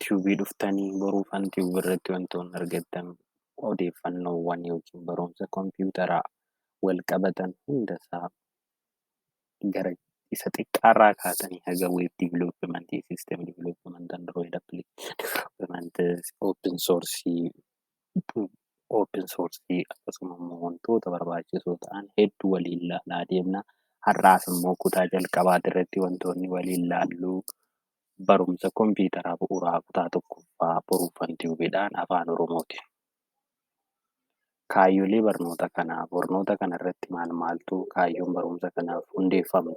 Tube dhuftanii Boruufan Tube irratti wantoonni argattan odeeffannoowwan yookiin barumsa kompiitaraa wal qabatan hundasaa gara isa xiqqaarraa kaasanii haga web development, system development, Android application development, open source akkasuma immoo wantoota barbaachisoo ta'an hedduu waliin ilaalaa deemna. Har'aaf immoo kutaa jalqabaati irratti wantoonni waliin ilaallu barumsa kompiitaraa bu'uuraa kutaa tokkoffaa Boruufan Tubedhaan Afaan Oromooti. Kaayyolee barnoota kanaa: barnoota kana irratti maal maaltu kaayyoon barumsa kanaaf hundeeffame?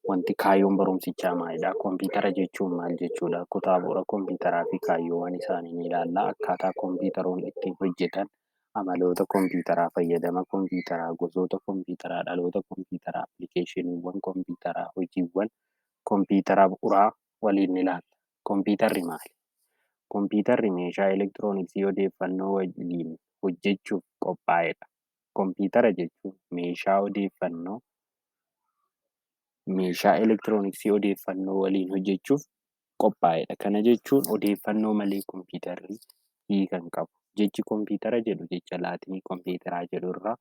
Wanti kaayyoon barumsichaa maalidha? Kompiitara jechuun maal jechuudha? Kutaa bu'uura kompiitaraa fi kaayyoowwan isaanii ni ilaalla. Akkaataa kompiitaroonni ittiin hojjetan, amaloota kompiitaraa, fayyadama kompiitaraa, gosoota kompiitaraa, dhaloota kompiitaraa, appilikeeshiniiwwan kompiitaraa, hojiiwwan kompiitara bu'uuraa waliin ni ilaalla. Kompiitarri maali? Kompiitarri meeshaa elektirooniksii odeeffannoo waliin hojjechuuf qophaa'edha. Kompiitara jechuun meeshaa elektirooniksii odeeffannoo waliin hojjechuuf qophaa'edha. Kana jechuun odeeffannoo malee kompiitarri hiika hin qabu. Jechi kompiitara jedhu jecha Laatinii kompiitaraa jedhu irraa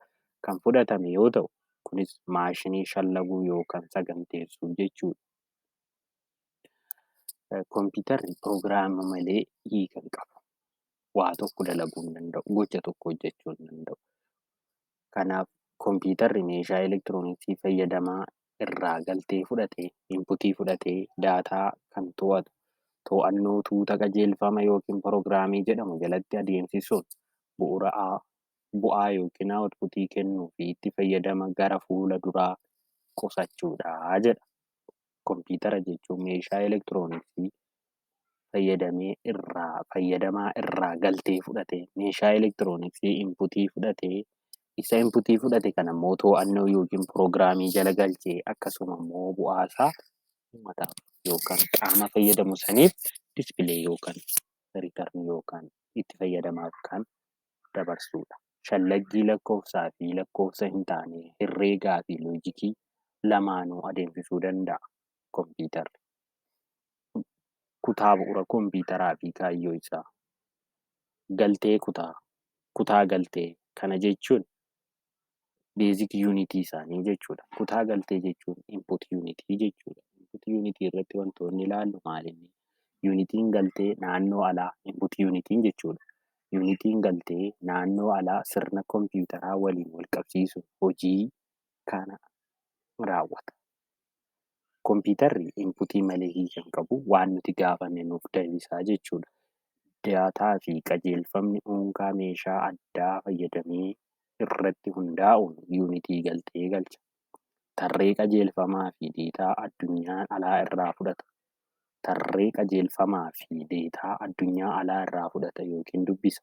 kan fudhatame yoo ta'u, kunis maashinii shallaguu yookaan saganteessuu jechuudha. Kompiitarri piroogiraama malee hiika hin qabu. Waa tokko dalaguu hin danda'u. Gocha tokko hojjechuu hin danda'u. Kanaaf kompiitarri meeshaa elektirooniksii fayyadamaa irraa galtee fudhatee, input fudhatee, daataa kan to'atu, to'annoo tuuta qajeelfama yookiin piroogiraamii jedhamu jalatti adeemsisuun bu'uura bu'aa yookiin output kennuu fi itti fayyadama gara fuula duraa qusachuudha jedha. Kompiitara jechuun meeshaa elektirooniksii fayyadamaa irraa galtee fudhatee, meeshaa elektirooniksii input fudhatee, isa input fudhate kana immoo to'annoo yookiin piroogiraamii jala galchee, akkasuma immoo bu'aasaa uummataaf yookaan qaama fayyadamu saniif display yookaan return yookaan itti fayyadamaaf kan dabarsudha. Shallaggii lakkoofsaa fi lakkoofsa hin taane, herreegaa fi loojikii lamaanuu adeemsisuu danda'a kompiitarri. Kutaa bu'uura kompiitaraa fi kaayyoo isaa. Galtee kutaa. Kutaa galtee kana jechuun basic unit isaanii jechuudha. Kutaa galtee jechuun input unit jechuudha. Input unit irratti wantoonni ilaallu maalinni? Yuunitiin galtee naannoo alaa input unitiin jechuudha. Yuunitiin galtee naannoo alaa sirna kompiitaraa waliin wal qabsiisuun hojii kana raawwata. Kompiitarri input malee hiika hin qabu, waan nuti gaafanne nuuf deebisaa jechuudha. Daataa fi qajeelfamni unkaa meeshaa addaa fayyadamee irratti hundaa'uun yuunitii galtee galcha. Tarree qajeelfamaa fi deetaa addunyaa alaa irraa fudhata. Tarree qajeelfamaa fi deetaa addunyaa alaa irraa fudhata yookiin dubbisa.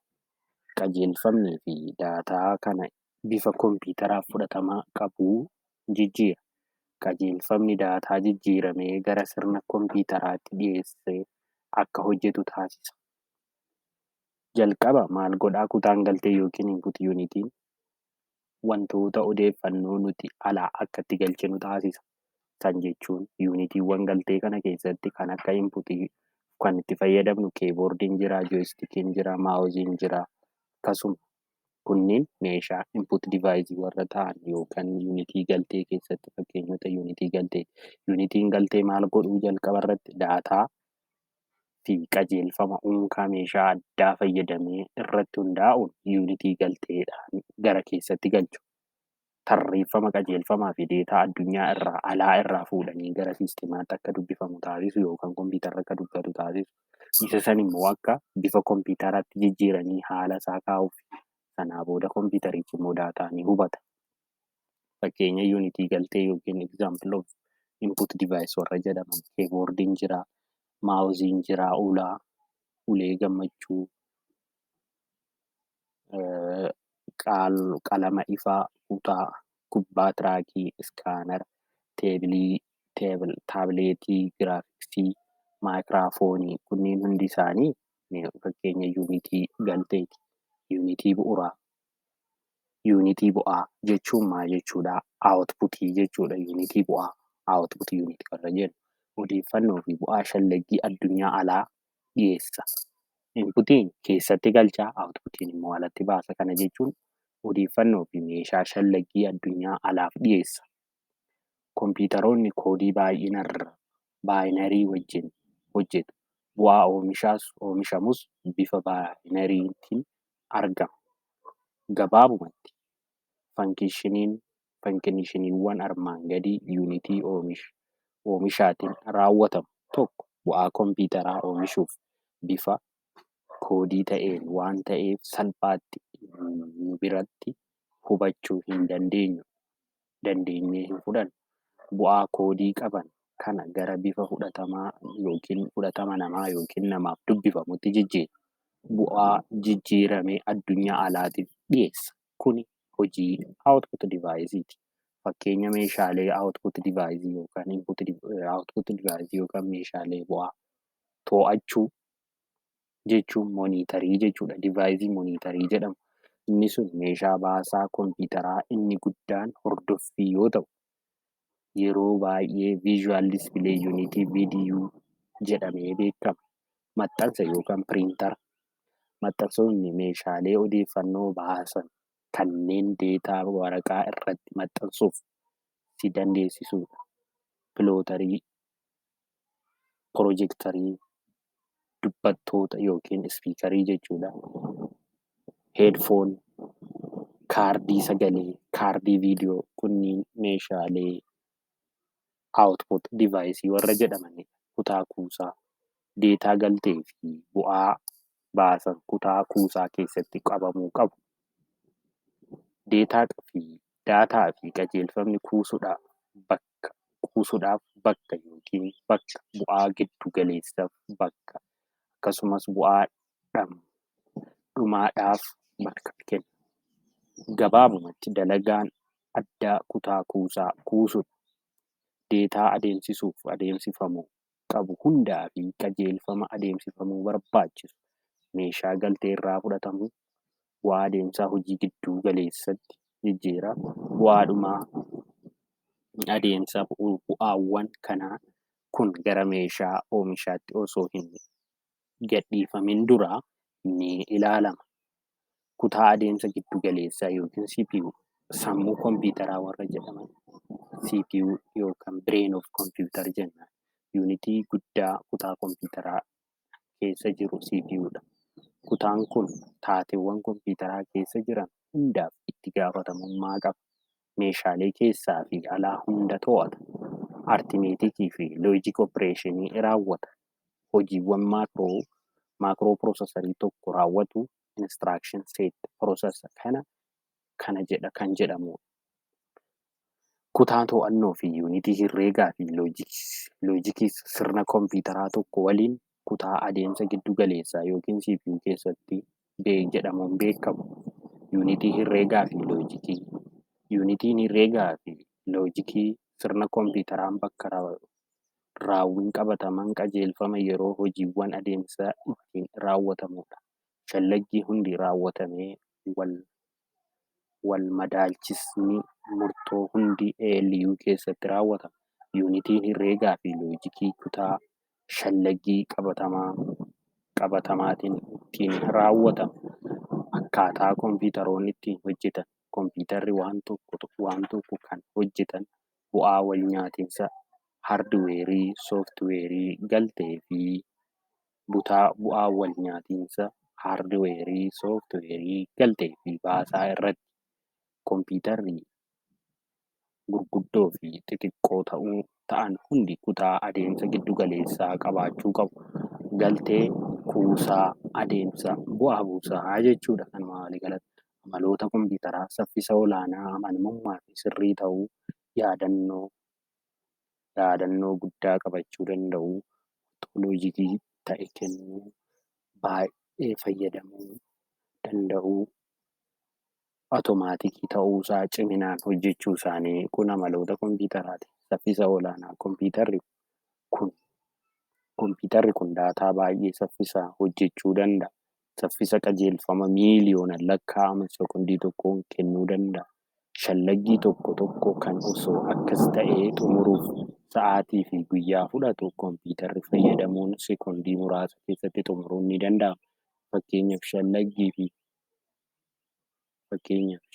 Qajeelfamnii fi daataa kana bifa kompiitaraaf fudhatama qabuu jijjiira. Qajeelfamni daataa jijjiiramee gara sirna kompiitaraatti dhiyeessee akka hojjetu taasisa. Jalqaba maal godhaa kutaan galtee yookiin input unitiin? Wantoota odeeffannoo nuti alaa akka itti galchinu taasisa. San jechuun yuunitiiwwan galtee kana keessatti kan akka input kan itti fayyadamnu keyboardiin jira, joystickiin jira, mouseiin jira. Akkasuma kunniin meeshaa input device warra ta'an yookaan yuunitii galtee keessatti fakkeenyota yuunitii galtee. Yuunitiin galtee maal godhuu? Jalqaba irratti daataa fi qajeelfama unkaa meeshaa addaa fayyadamee irratti hundaa'uun yuunitii galteedhaan gara keessatti galchu. Tarreeffama qajeelfamaa fi deetaa addunyaa irraa alaa irraa fuudhanii gara siistemaatti akka dubbifamu taasisu yookaan kompiitarri akka dubbatu taasisu. Isa san immoo akka bifa kompiitaraatti jijjiiranii haala isaa kaa'uuf, sanaa booda kompiitarichi immoo daataa ni hubata. Fakkeenya yuunitii galtee yookiin example of input device warra jedhaman keyboardiin jira, mouseiin jira, ulaa, ulee gammachuu, qalama ifaa, kutaa, kubbaa tiraakii, scanner, teebilii, taabileetii, giraafiksii, maayikiraafoonii, kunneen hundi isaanii fakkeenya yuunitii galteeti. Yuunitii bu'uuraa. Yuunitii bu'aa jechuun maal jechuudha? Output jechuudha. Yuunitii bu'aa, output unit warra jennu odeeffannoo fi bu'aa shallaggii addunyaa alaa Dhiyeessa. Inputiin keessatti galchaa, outputiin immoo alatti baasa. Kana jechuun odeeffannoo fi meeshaa shallaggii addunyaa alaaf dhiyeessa. Kompiitaroonni koodii baay'inarra binary wajjin hojjetu. Bu'aa oomishaas oomishamus bifa binarytiin argama. Gabaabumatti, functioniiwwan armaan gadii yuunitii oomishaatiin raawwatamu. Tokko, bu'aa kompiitaraa oomishuuf bifa koodii ta'een waan ta'eef salphaatti nu biratti hubachuu hin dandeenyu. Dandeenyee hin fudhannu. Bu'aa koodii qaban kana gara bifa fudhatamaa yookiin fudhatama namaa yookiin namaaf dubbifamutti jijjiira. Bu'aa jijjiirame addunyaa alaatiif dhiyeessa. Kuni hojii output device'ti. Fakkeenya meeshaalee output device yookaan input output device yookaan meeshaalee bu'aa to'achuu jechuun monitorii jechuudha. Device monitorii jedhamu. Inni sun meeshaa baasaa kompiitaraa inni guddaan hordoffii yoo ta'u, yeroo baay'ee Visual Display Unit, VDU jedhamee beekama. Maxxansa yookaan printer. Maxxansoonni meeshaalee odeeffannoo baasan kanneen data waraqaa irratti maxxansuuf si dandeessisudha. Plotterii, projectorii, dubbattoota yookiin speakerii jechuudha. Headphone, kaardii sagalee, kaardii viidiyoo kunniin meeshaalee output device warra jedhamanidha. Kutaa kuusaa data galtee fi bu'aa baasan kutaa kuusaa keessatti qabamuu qabu. Data fi qajeelfamni kuusuudhaaf bakka yookiin bakka bu'aa giddu galeessaaf bakka, akkasumas bu'aa dhumaadhaaf bakka kenna. Gabaabumatti, dalagaan addaa kutaa kuusaa kuusuudha. Data adeemsisuuf adeemsifamuu qabu hundaa fi qajeelfama adeemsifamuu barbaachisu meeshaa galtee irraa fudhatamu bu'aa adeemsaa hojii gidduu galeessatti jijjiira. Bu'aa dhumaa adeemsa bu'aawwan kanaa kun gara meeshaa oomishaatti osoo hin gadhiifamin dura ni ilaalama. Kutaa adeemsa giddu galeessaa yookiin CPU, sammuu kompiitaraa warra jedhaman, CPU yookaan brain of computer jenna. Yuunitii guddaa kutaa kompiitaraa keessa jiru CPU dha. Kutaan kun taateewwan kompiitaraa keessa jiran hundaaf itti gaafatamummaa qaba. Meeshaalee keessaa fi alaa hunda to'ata. Arithmeticii fi logic operationii raawwata. Hojiiwwan microprocessorii tokko raawwatu instruction set processor kana jedha kan jedhamudha. Kutaa to'annoo fi yuunitii herreegaa fi loojikiis sirna kompiitaraa tokko waliin kutaa adeemsa giddu galeessaa yookiin CPU keessatti jedhamuun beekamu. Yuunitii herreegaa fi loojikii. Yuunitiin herreegaa fi loojikii sirna kompiitaraan bakka raawwiin qabataman qajeelfama yeroo hojiiwwan adeemsaa ittiin raawwatamudha. Shallaggii hundi raawwatamee wal madaalchisni murtoo hundi ALU keessatti raawwatama. Yuunitiin herreegaa fi loojikii kutaa shallaggii qabatamaatiin ittiin raawwatama. Akkaataa kompiitaroonni ittiin hojjetan. Kompiitarri waan tokko kan hojjetan bu'aa wal nyaatinsa hardwareii, softwareii, galtee fi butaa bu'aa wal nyaatinsa hardwareii, softwareii, galtee fi baasaa irratti. Kompiitarri gurguddoo fi xixiqqoo ta'an hundi kutaa adeemsa giddu galeessaa qabaachuu qabu. Galtee, kuusaa, adeemsa, bu'aa buusaa jechuudha kanuma walii galatti. Amaloota kompiitaraa: saffisa olaanaa, amanamummaa fi sirrii ta'uu, yaadannoo guddaa qabachuu danda'uu, loojikii ta'e kennuu, baay'ee fayyadamuu danda'uu, otomaatikii ta'uusaa, ciminaan hojjechuu isaanii kun amaloota kompiitaraati. Saffisa olaanaa: Kompiitarri kun data baay'ee saffisaan hojjechuu danda'a. Saffisa qajeelfama miiliyoonaan lakkaa'aman sekondii tokkoon kennuu danda'a. Shallaggii tokko tokko kan osoo akkas ta'ee xumuruuf sa'aatii fi guyyaa fudhatu kompiitarri fayyadamuun sekondii muraasa keessatti xumuruun ni danda'ama. Fakkeenyaaf,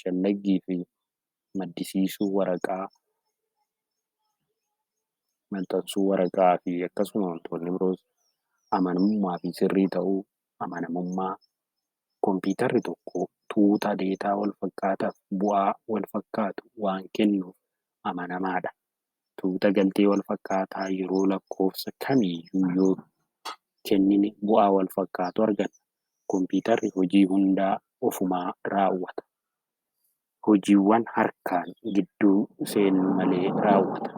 shallaggii fi maddisiisuu waraqaa, maxxansuu waraqaa fi akkasuma wantoonni biroos. Amanamummaa fi sirrii ta'uu. Amanamummaa: kompiitarri tokko tuuta data wal fakkaataaf bu'aa wal fakkaatu waan kennuuf amanamaadha. Tuuta galtee wal fakkaataa yeroo lakkoofsa kamiiyyuu yoo kennine bu'aa wal fakkaatu arganna. Kompiitarri hojii hundaa ofumaa raawwata. Hojiiwwan harkaan gidduu seennu malee raawwata.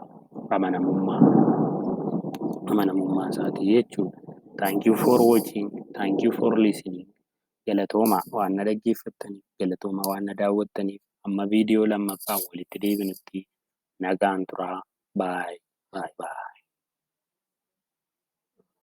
Amanamummaa isaatii jechuudha. Thank you for watching. Thank you for listening. Galatoomaa waan na dhaggeeffattaniif, galatoomaa waan na daawwattaniif. Amma viidiyoo lammaffaan walitti deebinutti nagaan turaa. Bye bye bye.